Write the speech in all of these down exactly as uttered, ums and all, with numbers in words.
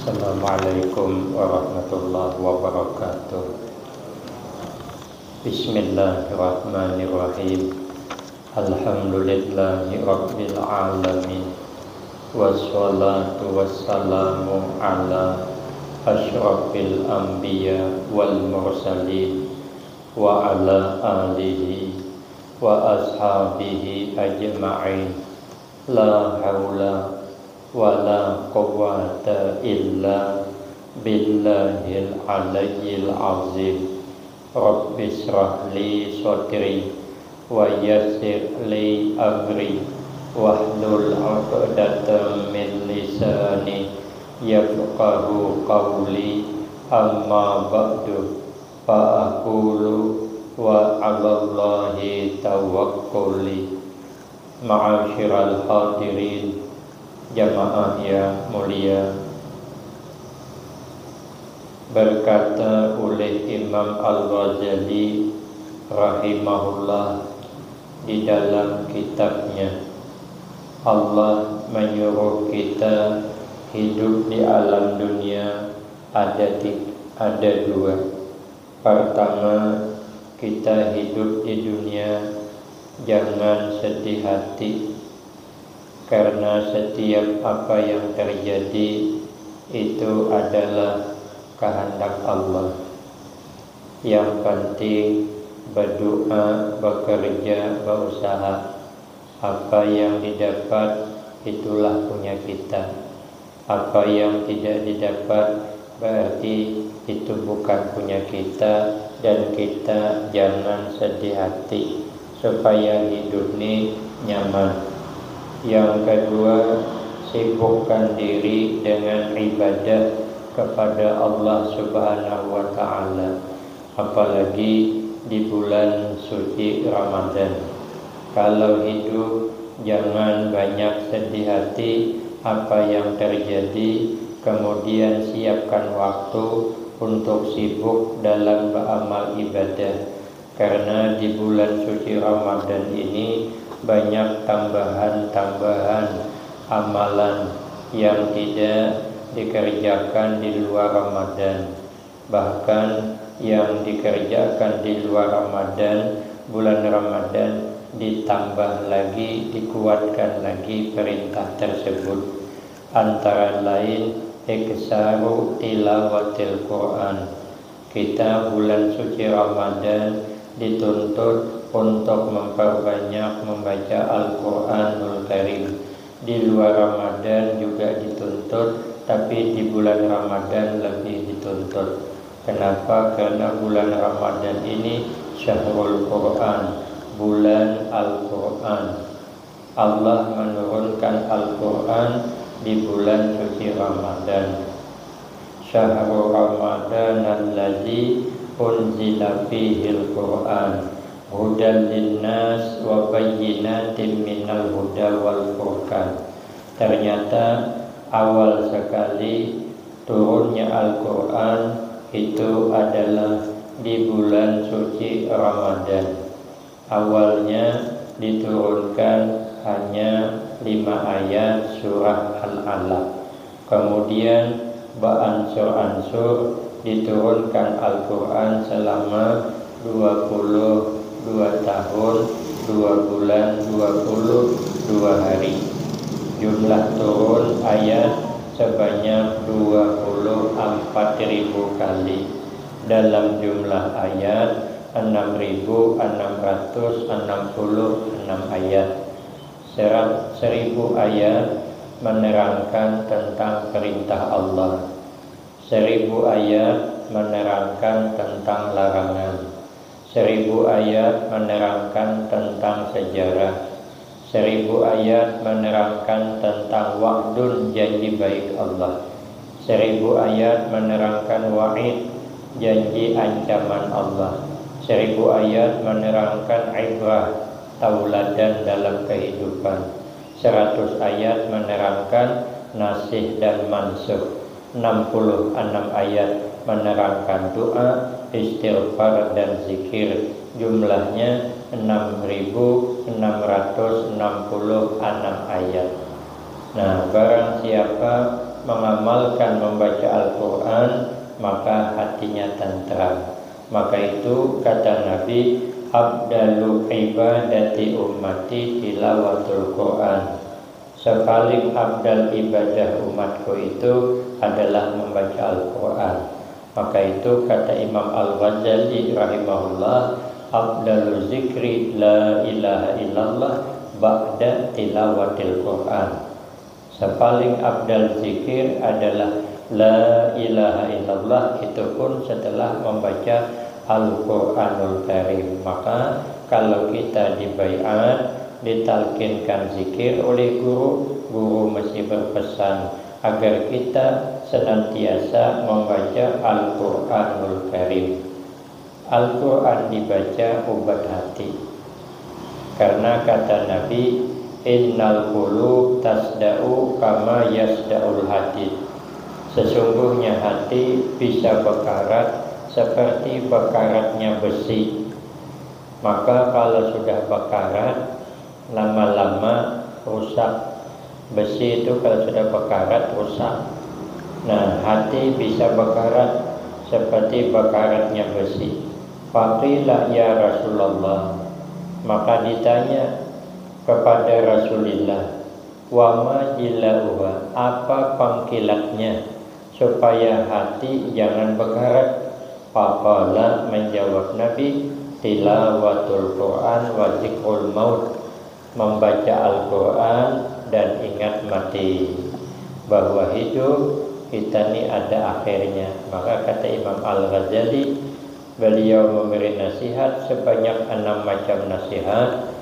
Assalamualaikum warahmatullahi wabarakatuh. Bismillahirrahmanirrahim. Alhamdulillahi rabbil alamin. Wassalatu wassalamu ala asyrafil anbiya wal mursalin wa ala alihi wa ashabihi ajma'in. La haula wa la quwwata illa billahil aliyyil azim. Rabbi shrah li sadri wa yassir li amri wahlul 'uqdatam min lisani yafqahu qawli. Amma ba'du, fa aqulu wa 'alallahi tawakkuli. Ma'asyiral hadirin, jamaah yang mulia. Berkata oleh Imam Al-Ghazali rahimahullah di dalam kitabnya, Allah menyuruh kita hidup di alam dunia ada tiga, ada dua. Pertama, kita hidup di dunia, jangan sedih hati, karena setiap apa yang terjadi itu adalah kehendak Allah. Yang penting berdoa, bekerja, berusaha. Apa yang didapat, itulah punya kita. Apa yang tidak didapat, berarti itu bukan punya kita dan kita jangan sedih hati supaya hidup ni nyaman. Yang kedua, sibukkan diri dengan ibadah kepada Allah Subhanahu wa Ta'ala, apalagi di bulan suci Ramadan. Kalau hidup, jangan banyak sedih hati apa yang terjadi, kemudian siapkan waktu untuk sibuk dalam beramal ibadah. Karena di bulan suci Ramadan ini banyak tambahan-tambahan amalan yang tidak dikerjakan di luar Ramadan. Bahkan yang dikerjakan di luar Ramadan, bulan Ramadan ditambah lagi, dikuatkan lagi perintah tersebut. Antara lain, iksaru tilawatil Quran. Kita bulan suci Ramadan dituntut untuk memperbanyak membaca Al-Quranul Karim. Di luar Ramadan juga dituntut, tapi di bulan Ramadan lebih dituntut. Kenapa? Karena bulan Ramadan ini syahrul Quran, bulan Al-Quran. Allah menurunkan Al-Quran di bulan suci Ramadan. Syahru Ramadan allazi unzila fihil Quran hudan linnas wa bayyinatin minal huda wal furqan. Ternyata awal sekali turunnya Al-Quran itu adalah di bulan suci Ramadan. Awalnya diturunkan hanya lima ayat surah Al-Alaq. Kemudian baansur-ansur diturunkan Al-Quran selama dua puluh dua tahun, dua bulan, dua puluh dua hari. Jumlah turun ayat sebanyak dua puluh empat ribu kali. Dalam jumlah ayat, enam ribu enam ratus enam puluh enam ayat. Serat-, seribu ayat menerangkan tentang perintah Allah. Seribu ayat menerangkan tentang larangan. Seribu ayat menerangkan tentang sejarah. Seribu ayat menerangkan tentang wa'dun, janji baik Allah. Seribu ayat menerangkan wa'id, janji ancaman Allah. Seribu ayat menerangkan ibrah, tauladan dalam kehidupan. Seratus ayat menerangkan nasih dan mansuh. Enam puluh enam ayat menerangkan doa, istighfar, dan zikir. Jumlahnya enam ribu enam ratus enam puluh enam ayat. Nah, barang siapa mengamalkan membaca Al-Quran, maka hatinya tentram. Maka itu kata Nabi, "Abdalu ibadati ummati tilawatul Quran." Sepaling abdal ibadah umatku itu adalah membaca Al-Quran. Maka itu kata Imam Al-Ghazali rahimahullah, "Abdalu zikri la ilaha illallah ba'da tilawatil Quran." Sepaling abdal zikir adalah la ilaha illallah, itu pun setelah membaca Al-Quranul Karim. Maka kalau kita dibaiat, ditalkinkan zikir oleh guru, guru mesti berpesan agar kita senantiasa membaca Al-Quranul Karim. Al-Quran dibaca ubat hati. Karena kata Nabi, "Innal qulub tasda'u kama yasda'ul hadid." Sesungguhnya hati bisa bekarat seperti bekaratnya besi. Maka kalau sudah bekarat, lama-lama rusak. Besi itu kalau sudah bekarat, rusak. Nah, hati bisa bekarat seperti bekaratnya besi. Faqila, "Ya Rasulullah." Maka ditanya kepada Rasulillah, "Wa ma jilauha, apa pangkilatnya supaya hati jangan bekarat?" Faqala, menjawab Nabi, "Tilawatul Quran wa zikrul maut." Membaca Al-Quran dan ingat mati, bahwa hidup kita ni ada akhirnya. Maka kata Imam Al-Ghazali, beliau memberi nasihat sebanyak enam macam nasihat.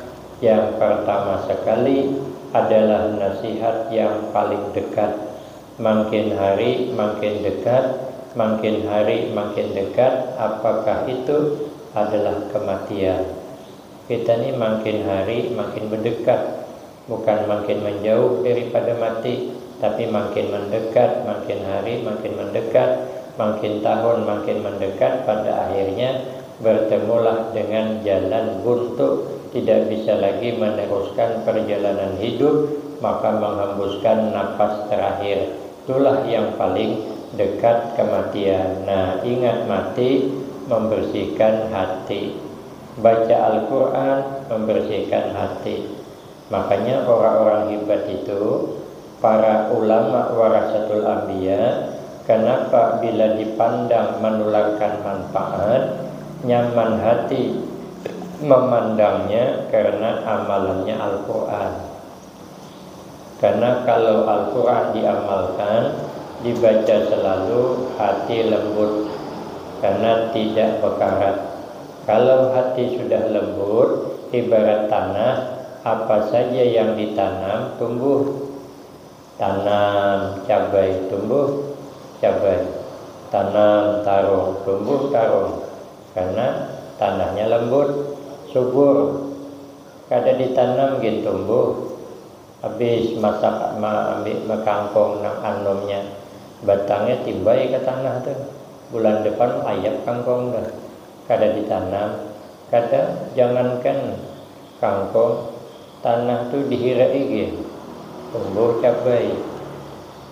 Yang pertama sekali adalah nasihat yang paling dekat. Makin hari makin dekat, makin hari makin dekat. Apakah itu adalah kematian? Kita ni makin hari makin mendekat, bukan makin menjauh daripada mati, tapi makin mendekat, makin hari makin mendekat, makin tahun makin mendekat. Pada akhirnya bertemulah dengan jalan buntu, tidak bisa lagi meneruskan perjalanan hidup, maka menghembuskan napas terakhir. Itulah yang paling dekat kematian. Nah, ingat mati membersihkan hati. Baca Al-Quran membersihkan hati. Makanya orang-orang hebat itu, para ulama warasatul anbiya, kenapa bila dipandang menularkan manfaat, nyaman hati memandangnya? Karena amalannya Al-Quran. Karena kalau Al-Quran diamalkan, dibaca selalu, hati lembut karena tidak bekarat. Kalau hati sudah lembut, ibarat tanah, apa saja yang ditanam tumbuh. Tanam cabai, tumbuh cabai. Tanam tarung, tumbuh tarung. Karena tanahnya lembut, subur. Kada ditanam gin tumbuh. Habis masak, ma-, ambil kangkung nang anumnya, batangnya timbai ke tanah tuh. Bulan depan ayap kangkung tuh. Kada ditanam, kada, jangankan kangkung, tanah tuh dihirai gin, tumbuh cabai.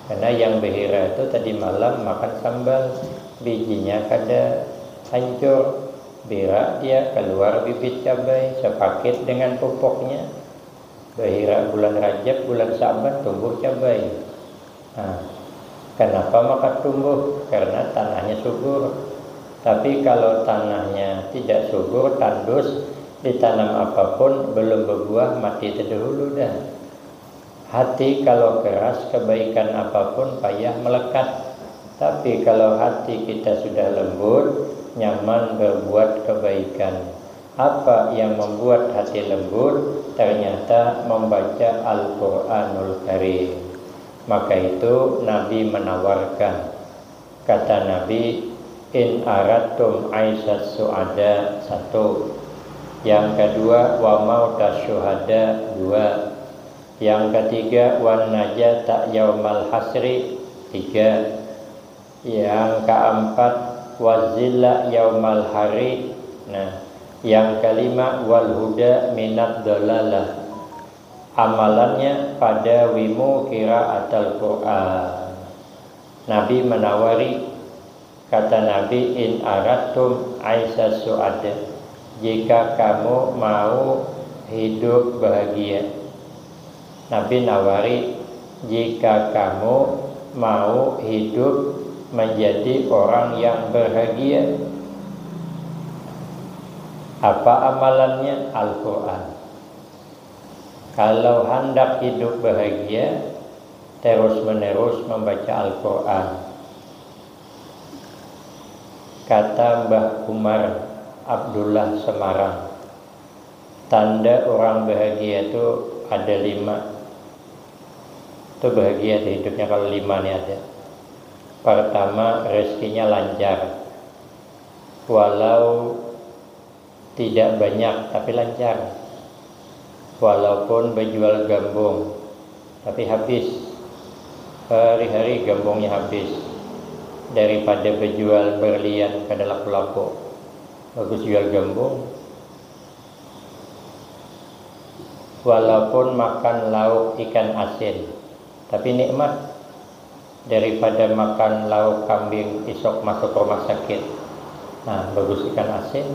Karena yang behira itu tadi malam makan sambal, bijinya kada hancur, bira dia keluar bibit cabai sepakit dengan pupuknya. Behira bulan Rajab, bulan Sa'ban tumbuh cabai. Nah, kenapa maka tumbuh? Karena tanahnya subur. Tapi kalau tanahnya tidak subur, tandus, ditanam apapun belum berbuah, mati terdahulu dah. Hati kalau keras, kebaikan apapun payah melekat. Tapi kalau hati kita sudah lembut, nyaman berbuat kebaikan. Apa yang membuat hati lembut? Ternyata membaca Al-Quranul Karim. Maka itu Nabi menawarkan, kata Nabi, "In aradtum aisas su'ada," satu. Yang kedua, "Wa mautas syuhada," dua. Yang ketiga, "Wan najata yaumal hasri," tiga. Yang keempat, "Wazilla yaumal hari." Nah, yang kelima, "Wal huda minad dalalah." Amalannya, "Padawimu qiraatal Qur'an." Nabi manawari, kata Nabi, "In aradtum aisha su'ada," jika kamu mau hidup bahagia. Nabi nawari, "Jika kamu mau hidup menjadi orang yang berhagia, apa amalannya?" Al-Quran. Kalau handak hidup bahagia, terus-menerus membaca Al-Quran. Kata Mbah Umar Abdullah Semarang, tanda orang bahagia tu ada lima. Tu bahagia tu hidupnya kalau lima ni ada. Pertama, rezekinya lancar. Walau tidak banyak, tapi lancar. Walaupun bejual gambung, tapi habis. Hari-hari gambungnya habis. Daripada bejual berlian kada laku-laku, bagus jual gambung. Walaupun makan lauk ikan asin, tapi nikmat. Daripada makan lauk kambing isuk masuk rumah sakit. Nah, bagus ikan asin.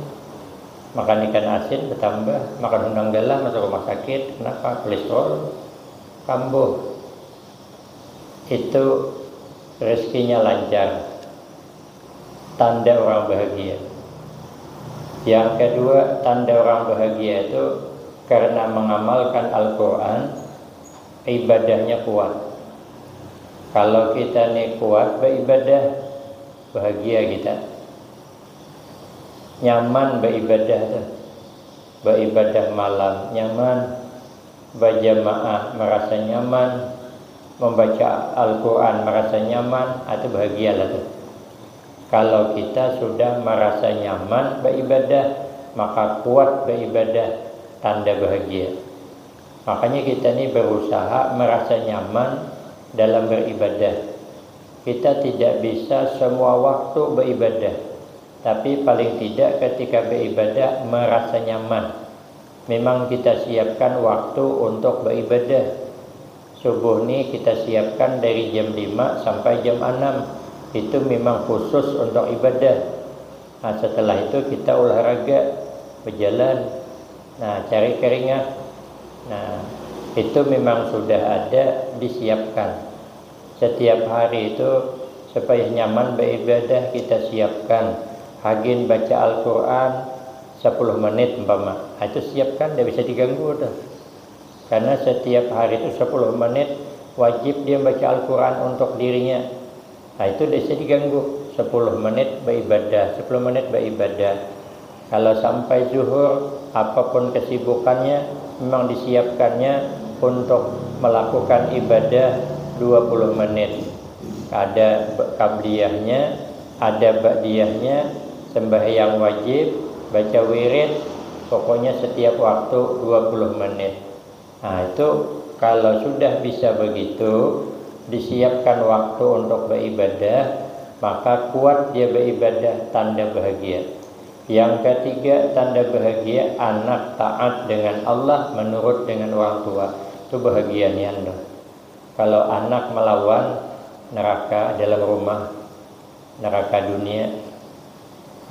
Makan ikan asin bertambah, makan hundang galah masuk rumah sakit. Kenapa? Kolesterol kambuh. Itu rezekinya lancar. Tanda orang bahagia. Yang kedua, tanda orang bahagia itu karena mengamalkan Al-Quran, ibadahnya kuat. Kalau kita ni kuat beribadah, bahagia kita. Nyaman beribadah tu. Beribadah malam nyaman, berjamaah merasa nyaman, membaca Al-Quran merasa nyaman, itu bahagialah tu. Kalau kita sudah merasa nyaman beribadah, maka kuat beribadah, tanda bahagia. Makanya kita ni berusaha merasa nyaman dalam beribadah. Kita tidak bisa semua waktu beribadah, tapi paling tidak ketika beribadah merasa nyaman. Memang kita siapkan waktu untuk beribadah. Subuh ni kita siapkan dari jam lima sampai jam enam. Itu memang khusus untuk ibadah. Nah, setelah itu kita olahraga, berjalan, nah, cari keringat. Nah, itu memang sudah ada disiapkan. Setiap hari itu supaya nyaman beribadah kita siapkan. Hagin baca Al-Quran sepuluh menit umpama. Nah, itu siapkan, tidak bisa diganggu tu. Karena setiap hari itu sepuluh menit wajib dia baca Al-Quran untuk dirinya. Nah, itu tidak bisa diganggu. Sepuluh menit beribadah, sepuluh menit beribadah. Kalau sampai zuhur, apapun kesibukannya, memang disiapkannya untuk melakukan ibadah dua puluh menit. Ada qabliyahnya, ada ba'diyahnya, sembahyang wajib, baca wirid, pokoknya setiap waktu dua puluh menit. Nah, itu kalau sudah bisa begitu, disiapkan waktu untuk beribadah, maka kuat dia beribadah, tanda bahagia. Yang ketiga, tanda bahagia, anak taat dengan Allah, menurut dengan orang tua. Itu bahagia nian tu. Kalau anak melawan, neraka dalam rumah, neraka dunia.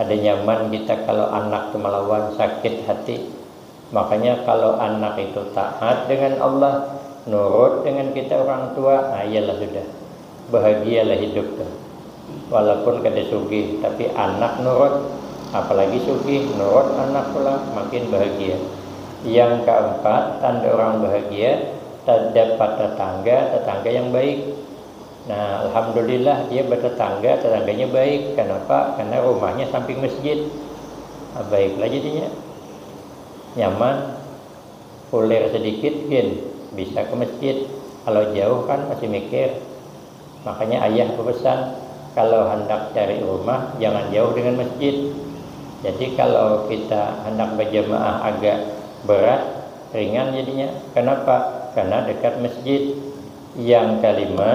Ada nyaman kita kalau anak tu melawan, sakit hati. Makanya kalau anak itu taat dengan Allah, nurut dengan kita orang tua, nah, iyalah sudah. Bahagialah hidup tu. Walaupun kada sugih, tapi anak nurut, apalagi sugih, nurut anak pulang, makin bahagia. Yang keempat, tanda orang bahagia, terdapat tetangga, tetangga yang baik. Nah, alhamdulillah dia bertetangga, tetangganya baik. Kenapa? Karena rumahnya samping masjid. Nah, baiklah jadinya. Nyaman. Kulir sedikit gin, bisa ke masjid. Kalau jauh kan masih mikir. Makanya ayah berpesan, kalau hendak cari rumah, jangan jauh dengan masjid. Jadi kalau kita hendak berjamaah agak berat, ringan jadinya. Kenapa? Karena dekat masjid. Yang kelima,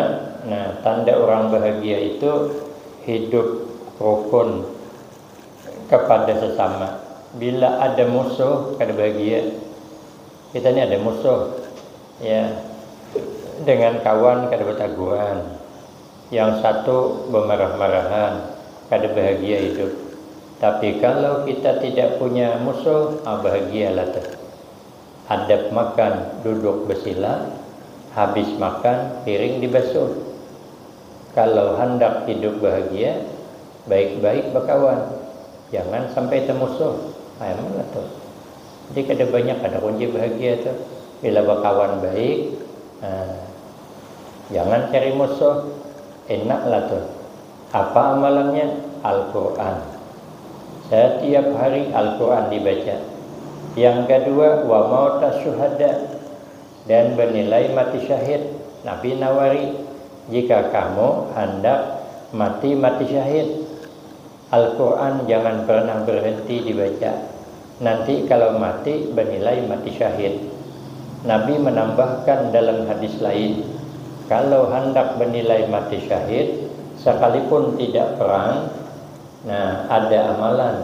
nah, tanda orang bahagia itu hidup rukun kepada sesama. Bila ada musuh, kada bahagia. Kita ni ada musuh, ya, dengan kawan kada bataguran, Yang satu bemarah-marahan, kada bahagia hidup. Tapi kalau kita tidak punya musuh, ah, bahagialah tuh. Adab makan, duduk besila, habis makan, piring dibasuh. Kalau handak hidup bahagia, baik-baik bakawan. Jangan sampai temusuh. Nah, emang lah tuh. Jadi kada banyak ada kunci bahagia tuh. Bila bakawan baik, nah, jangan cari musuh. Enak lah tuh. Apa amalannya? Al-Quran. Setiap hari Al-Quran dibaca. Yang kedua, wa mauta syuhada, dan bernilai mati syahid. Nabi nawari, jika kamu hendak mati, mati syahid, Al-Quran jangan pernah berhenti dibaca. Nanti kalau mati, bernilai mati syahid. Nabi menambahkan dalam hadis lain, kalau hendak bernilai mati syahid, sekalipun tidak perang, nah, ada amalan.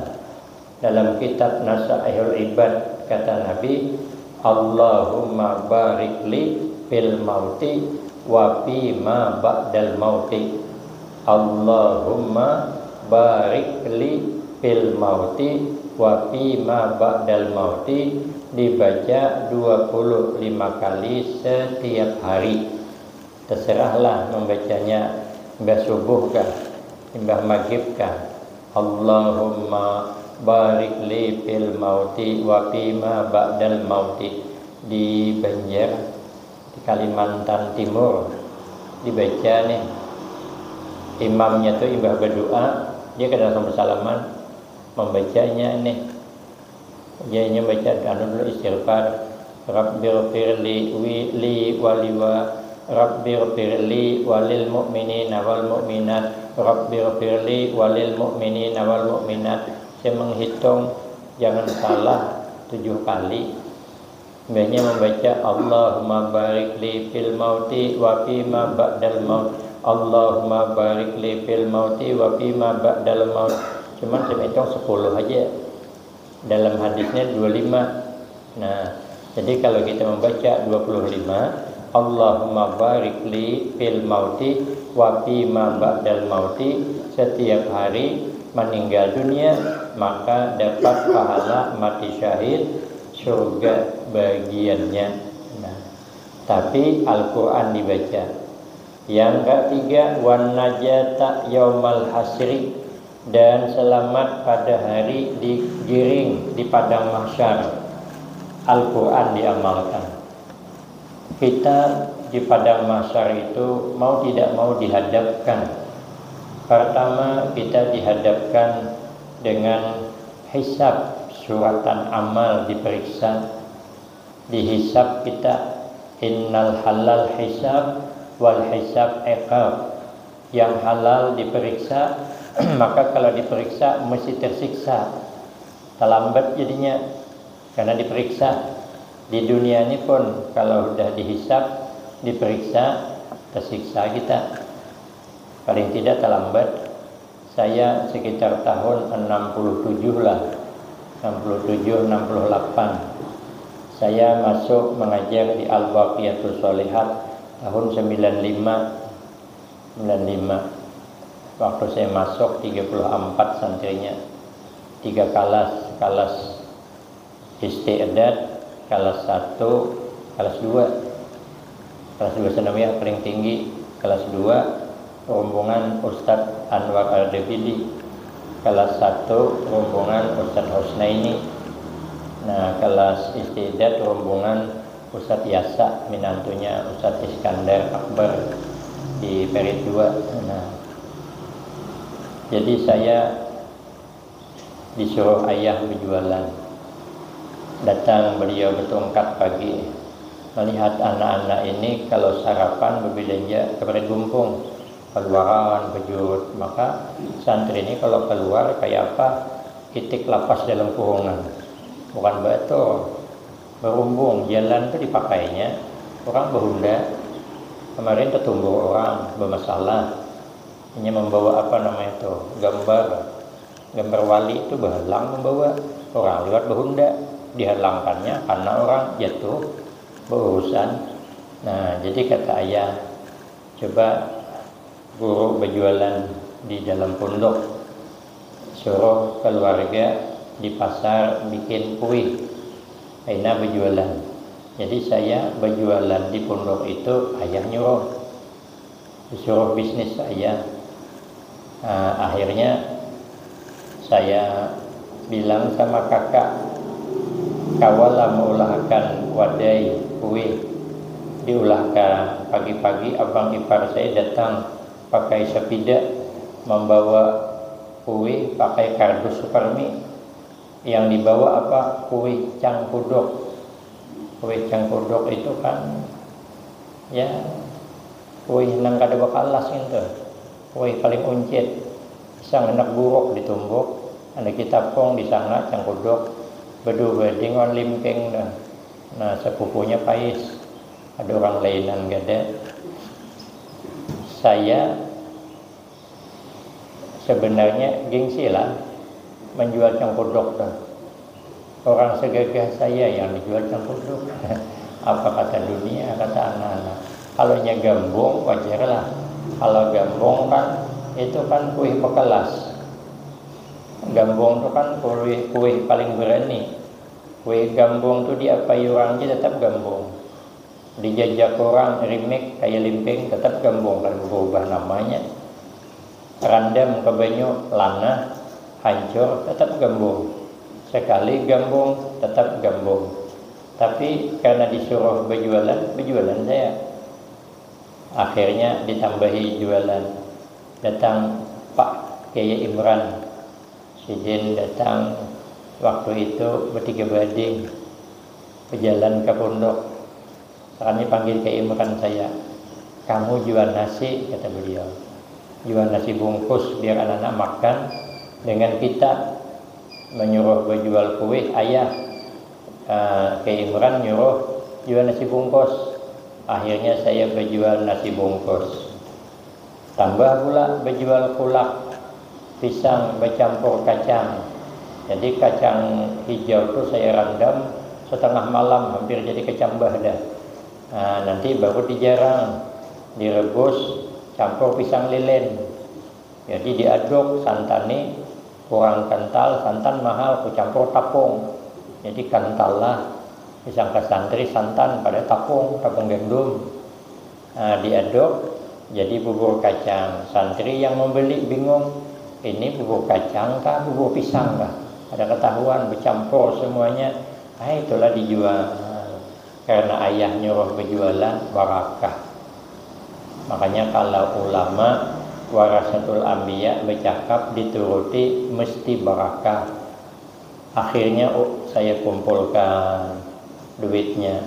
Dalam kitab Nasaihul Ibad, kata Nabi, Allahumma barik li fil mauti wa fi ma ba'dal mauti. Allahumma barik li fil mauti wa fi ma ba'dal mauti dibaca dua puluh lima kali setiap hari. Terserahlah membacanya imbah subuh kah, imbah maghrib kah. Allahumma barik li fil mauti wa fi ma ba'dal mauti. Di Banjar, di Kalimantan Timur, dibaca nih. Imamnya tuh imbah berdoa, dia kada langsung bersalaman, membacanya nih. Dia inya baca anu dulu, istighfar. Rabbighfirli wi-, li waliwa Rabbighfirli walil mu'minina wal mu'minat. Rabbighfirli walil mu'minina wal mu'minat. Saya menghitung, jangan salah, tujuh kali. Mbahnya membaca, Allahumma barik li fil mauti wa fi ma ba'dal maut. Allahumma barik li fil mauti wa fi ma ba'dal maut. Cuman saya hitung sepuluh aja. Dalam hadisnya dua puluh lima. Nah, jadi kalau kita membaca dua puluh lima, Allahumma barik li fil mauti wa fi ma ba'dal mauti, setiap hari meninggal dunia, maka dapat pahala mati syahid, surga bagiannya. Nah, tapi Al-Quran dibaca. Yang ketiga, wan najata yaumal hasri, dan selamat pada hari digiring di padang mahsyar. Al-Quran diamalkan. Kita di padang mahsyar itu mau tidak mau dihadapkan. Pertama, kita dihadapkan dengan hisab, suratan amal diperiksa. Dihisab kita, innal halal hisab wal hisab iqab. Yang halal diperiksa, maka kalau diperiksa mesti tersiksa. Terlambat jadinya karena diperiksa. Di dunia ini pun kalau sudah dihisab, diperiksa, tersiksa kita. Paling tidak terlambat. Saya sekitar tahun enam puluh tujuh lah, enam puluh tujuh, enam puluh delapan. Saya masuk mengajar di Al-Baqiyatus Shalihat tahun sembilan lima, sembilan lima. Waktu saya masuk, tiga puluh empat santrinya. Tiga kelas, kelas Isti'dad kelas satu, kelas dua. Kelas dua sanawiyah paling tinggi, kelas dua rombongan Ustadz Anwar Al-Dabidi, kelas satu rombongan Ustadz Husnaini. Nah, kelas isti'dad rombongan Ustadz Yasa, minantunya Ustadz Iskandar Akbar di Perit dua. Nah, jadi saya disuruh ayah berjualan. Datang beliau bertongkat pagi, melihat anak-anak ini kalau sarapan berbelanja ke Parit Gumpung, keluaran bejurut. Maka santri ini kalau keluar kayak apa, itik lapas dalam kurungan. Bukan betul, berumbung, jalan tuh dipakainya orang bahunda. Kemarin tertumbur orang bermasalah, hanya membawa apa namanya itu, gambar gambar wali itu bahalang membawa orang lewat bahunda, dihalangkannya karena orang jatuh berurusan. Nah, jadi kata ayah, coba Guru bajualan di dalam pondok, suruh keluarga di pasar bikin kuih, kaina bajualan. Jadi saya bajualan di pondok itu, ayah nyuruh, disuruh bisnis saya. Nah, akhirnya saya bilang sama kakak, kawalah meulahakan wadai kuih. Diulahkan, pagi-pagi abang ipar saya datang pakai sepida, membawa kuih pakai kardus supermi. Yang dibawa apa? Kuih cangkuduk. Kuih cangkuduk itu kan, ya, kuih nang kada bakalas gitu. Kuih paling uncit. Pisang handak buruk ditumbuk, handak ditapung di sana cangkuduk, badua bading wan limping dah. Nah, sepupunya pais, ada orang lainan kada. Saya sebenarnya gengsi lah menjual cangkuduk tuh. Orang segagah saya yang dijual cangkuduk. Apa kata dunia, kata anak-anak. Kalau nya gambung, wajar lah. Kalau gambung kan, itu kan kuih bekelas. Gambung tuh kan kuih, kuih paling berani. Kuih gambung tuh diapai orang aja tetap gambung. Dijajak orang remake kayak limping, tetap gambung, kada berubah namanya. Randam ke banyu, lanah, hancur, tetap gambung. Sekali gambung, tetap gambung. Tapi karena disuruh berjualan, berjualan saya. Akhirnya ditambahi jualan. Datang Pak Kiai Imran. Sidin datang waktu itu bertiga bading, berjalan ke pondok. Kami panggil Kiai Imran saya. "Kamu jual nasi," kata beliau. "Jual nasi bungkus biar anak-anak makan dengan kita." Menyuruh berjual kuih, ayah, eh, Kiai Imran nyuruh jual nasi bungkus. Akhirnya saya berjual nasi bungkus. Tambah pula bejual kulak pisang becampur kacang. Jadi kacang hijau tu saya randam setengah malam, hampir jadi kecambah dah. Nah, nanti baru dijarang, direbus, campur pisang lilin. Jadi diaduk, santan ni kurang kental, santan mahal, kucampur tapung. Jadi kental lah, pisang ke santri santan pada tapung, tapung gandum. Nah, diaduk jadi bubur kacang. Santri yang membeli bingung, ini bubur kacang kah, bubur pisang kah? Ada ketahuan, bercampur semuanya. Ah, itulah dijual. Karena ayah nyuruh berjualan, barakah. Makanya kalau ulama warasatul anbiya bercakap dituruti mesti barakah. Akhirnya, oh, saya kumpulkan duitnya.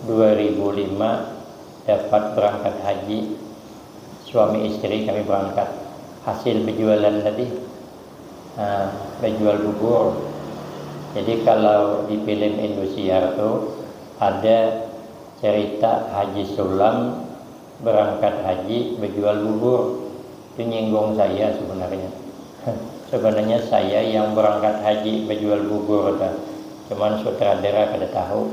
Dua ribu lima dapat berangkat haji. Suami istri kami berangkat. Hasil berjualan tadi, nah, berjual bubur. Jadi kalau di film Indosiar tu ada cerita Haji Sulam berangkat haji berjual bubur. Itu nyinggung saya sebenarnya. Sebenarnya saya yang berangkat haji berjual bubur dah. Cuman sutradara kada tahu.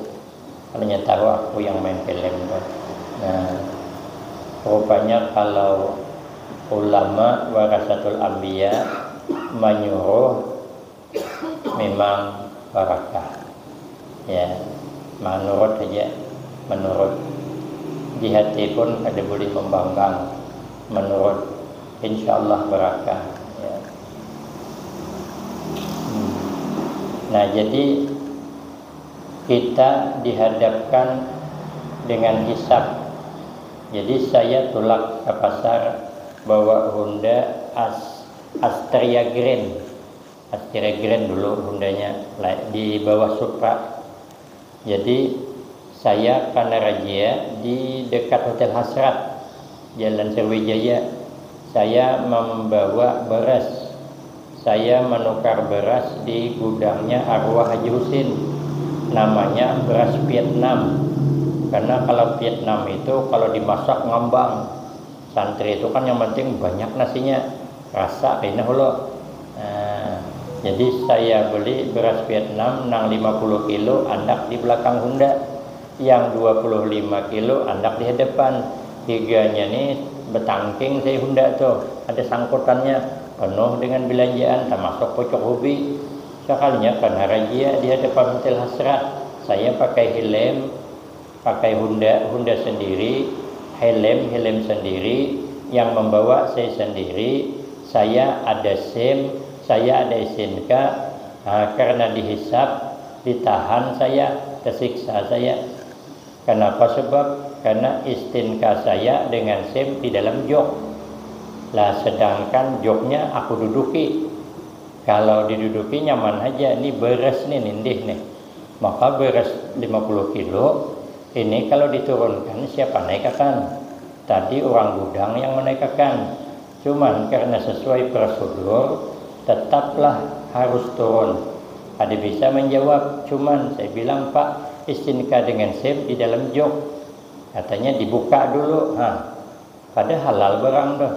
Hanya tahu aku yang main film tu. Nah, rupanya kalau ulama warasatul anbiya menyuruh, memang barakah. Ya, menurut saja, menurut. Di hati pun kada boleh membangkang. Menurut, insya Allah barakah. Ya. Hmm. Nah, jadi kita dihadapkan dengan hisab. Jadi saya tulak ke pasar bawa Honda As Astria Green. Astria Green dulu Hondanya, la- di bawah Supra. Jadi saya kena razia di dekat Hotel Hasrat, Jalan Sriwijaya. Saya membawa beras. Saya menukar beras di gudangnya arwah Haji Husin. Namanya beras Vietnam. Karena kalau Vietnam itu kalau dimasak ngambang. Santri itu kan yang penting banyak nasinya, rasa kena hulu. Nah, jadi saya beli beras Vietnam nang lima puluh kilo andak di belakang Honda. Yang dua puluh lima kilo andak di hadapan. Higanya ni Betangking saya Honda tuh, ada sangkutannya, penuh dengan belanjaan, termasuk pucuk ubi. Sekalinya kena razia di hadapan Hotel Hasra, saya pakai helm, pakai Honda, Honda sendiri, helm, helm sendiri, yang membawa saya sendiri, saya ada SIM, saya ada STNK, ah, karena dihisap, ditahan saya, tersiksa saya. Kenapa? Sebab karena STNK saya dengan SIM di dalam jok. Lah, sedangkan joknya aku duduki. Kalau diduduki nyaman aja, ini beres nih, nindih nih. Maka beres lima puluh kilo, ini kalau diturunkan siapa naikakan? Tadi orang gudang yang menaikakan. Cuman karena sesuai prosedur, tetaplah harus turun. Ada bisa menjawab, cuman saya bilang, "Pak, STNK dengan SIM di dalam jok." Katanya dibuka dulu. Ha. Kada halal barang tuh.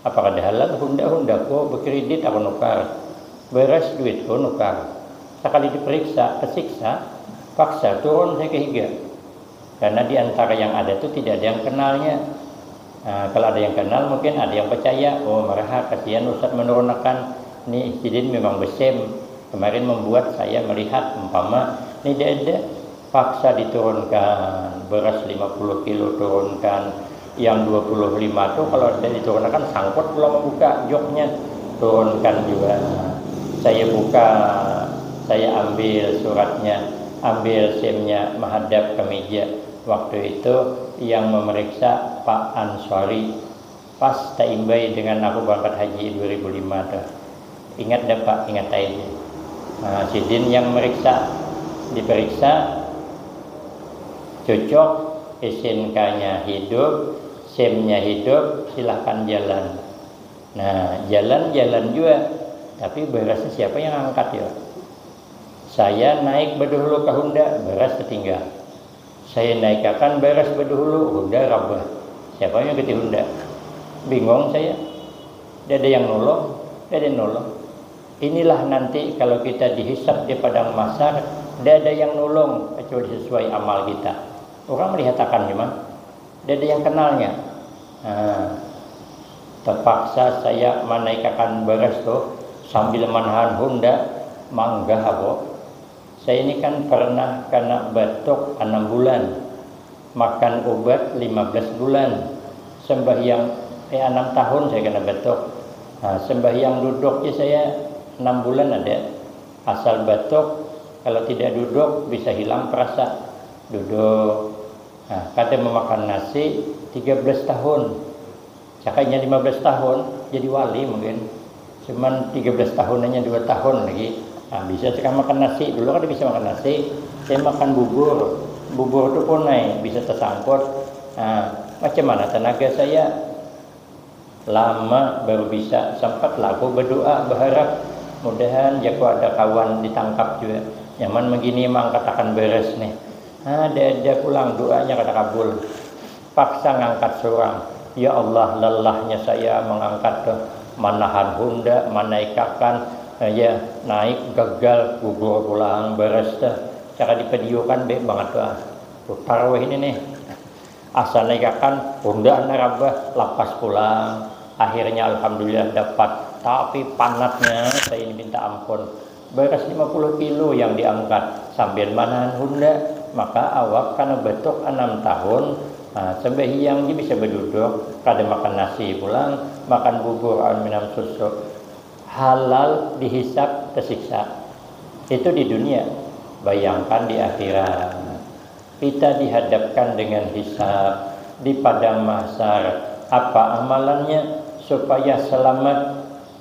Apa kada halal? Honda, Hondaku, bekredit aku nukar. Beres duitku nukar. Sekali diperiksa, kesiksa, paksa turun saya ke higa. Karena di antara yang ada tuh tidak ada yang kenalnya. Nah, kalau ada yang kenal mungkin ada yang percaya, "Oh, maraha, kasihan Ustaz menurunakan. Nih, sidin memang besim. Kemarin membuat saya melihat, umpama, nih, ada, ada. Paksa diturunkan, beras lima puluh kilo turunkan, yang dua puluh lima tuh kalau ada diturunkan sangkut pulang membuka joknya, turunkan juga." Saya buka, saya ambil suratnya, ambil SIM-nya, menghadap ke meja. Waktu itu yang memeriksa Pak Ansori, pas taimbai dengan aku berangkat haji dua ribu lima tuh. Ingat dah, Pak? Ingat aja. Nah, sidin yang meriksa, diperiksa, cocok, STNK-nya hidup, SIM-nya hidup, silahkan jalan. Nah, jalan-jalan juga, tapi berasnya siapa yang angkat ya? Saya naik badahulu ka Honda, beras tertinggal. Saya naikakan beras badahulu, Honda rabah. Siapa yang ganti Honda? Bingung saya. Tidak ada yang nolong, tidak ada yang nolong. Inilah nanti kalau kita dihisap di padang mahsyar, tidak ada yang nolong kecuali sesuai amal kita. Orang melihatakan cuma, tidak ada yang kenalnya. Nah, terpaksa saya menaikakan beras tuh sambil menahan Honda, manggah aku. Saya ini kan pernah kena batuk enam bulan, makan obat lima belas bulan, sembahyang, eh, enam tahun saya kena batuk. Nah, sembahyang duduk ya saya enam bulan ada, asal batuk, kalau tidak duduk bisa hilang perasa. Duduk. Nah, kada memakan nasi tiga belas tahun. Cakainya lima belas tahun, jadi wali mungkin. Cuman tiga belas tahun hanya dua tahun lagi. Nah, bisa sekarang makan nasi. Dulu kada bisa makan nasi. Saya makan bubur. Bubur tu punai, bisa tersangkut. Nah, macam mana tenaga saya? Lama baru bisa. Sempat lah aku berdoa, berharap, mudahan jaku ada kawan ditangkap juga. Nyaman begini mengangkatakan beres nih. Ada-ada pulang doanya kada kabul. Paksa ngangkat surang. Ya Allah, lelahnya saya mengangkat tuh, manahan Honda, manaikakan, eh, ya, naik gagal, gugur pulang, beres tuh. Cara dipediukan baik banget tuh, ah. Putar weh ini nih. Asa naikakan, Honda narabah, lapas pulang. Akhirnya alhamdulillah dapat. Tapi panatnya saya ini minta ampun. Beras lima puluh kilo yang diangkat sambil manahan Honda, maka awak kana batuk enam tahun. Nah, sembahyang ja bisa baduduk, kada makan nasi pulang, makan bubur awan minum susu. Halal dihisap, tersiksa. Itu di dunia. Bayangkan di akhirat. Kita dihadapkan dengan hisab di padang mahsyar. Apa amalannya supaya selamat?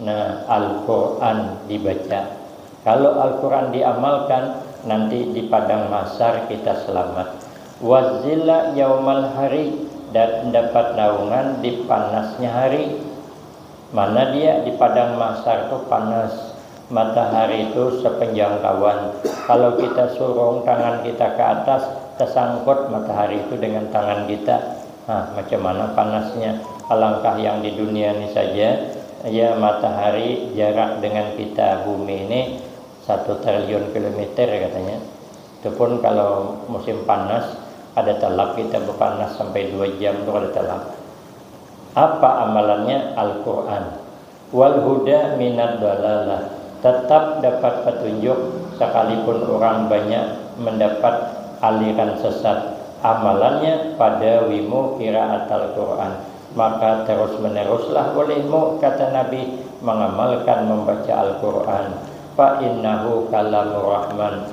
Nah, Al-Quran dibaca. Kalau Al-Quran diamalkan, nanti di padang mahsyar kita selamat. Wazilla yaumal hari, dan dapat naungan di panasnya hari. Mana dia di padang mahsyar tu panas. Matahari tu sepenjangkauan. Kalau kita surung tangan kita ke atas, tersangkut matahari itu dengan tangan kita. Nah, macam mana panasnya? Alangkah yang di dunia ini saja, ya, matahari jarak dengan kita, bumi ini satu triliun kilometer katanya. Itu pun kalau musim panas, ada telak kita berpanas sampai dua jam tu ada telak. Apa amalannya? Al-Quran. Wal huda minad dalalah, tetap dapat petunjuk sekalipun orang banyak mendapat aliran sesat. Amalannya pada wimu qiraatal Quran, maka terus meneruslah olehmu, kata Nabi, mengamalkan membaca Al-Quran. Fa innahu kalamur rahman,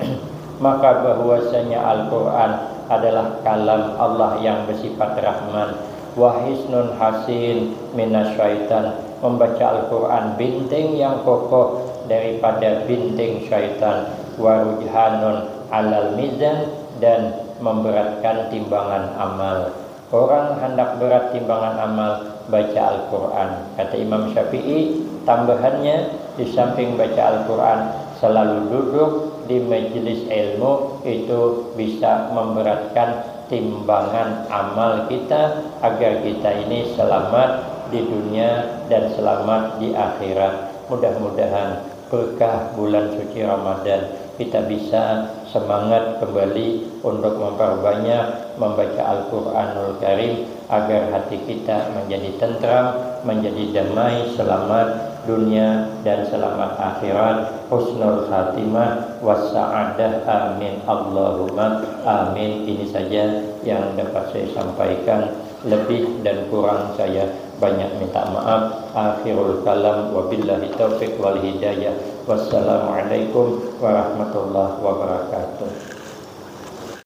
maka bahwasanya Al-Quran adalah kalam Allah yang bersifat rahman. Wa hisnun hasin minasyaitan, membaca Al-Quran benteng yang kokoh daripada benteng syaitan. Wa rujhanun alal mizan, dan memberatkan timbangan amal. Orang handak berat timbangan amal, baca Al-Quran. Kata Imam Syafi'i, tambahannya, di samping baca Al-Quran, selalu duduk di majelis ilmu itu bisa memberatkan timbangan amal kita, agar kita ini selamat di dunia dan selamat di akhirat. Mudah-mudahan berkah bulan suci Ramadan, kita bisa semangat kembali untuk memperbanyak membaca Al-Quranul Karim, agar hati kita menjadi tentram, menjadi damai, selamat dunia dan selamat akhirat, husnul khatimah, wassa'adah. Amin, Allahumma amin. Ini saja yang dapat saya sampaikan, lebih dan kurang saya banyak minta maaf. Akhirul kalam, wabillahi taufiq wal hidayah. Wassalamualaikum warahmatullahi wabarakatuh.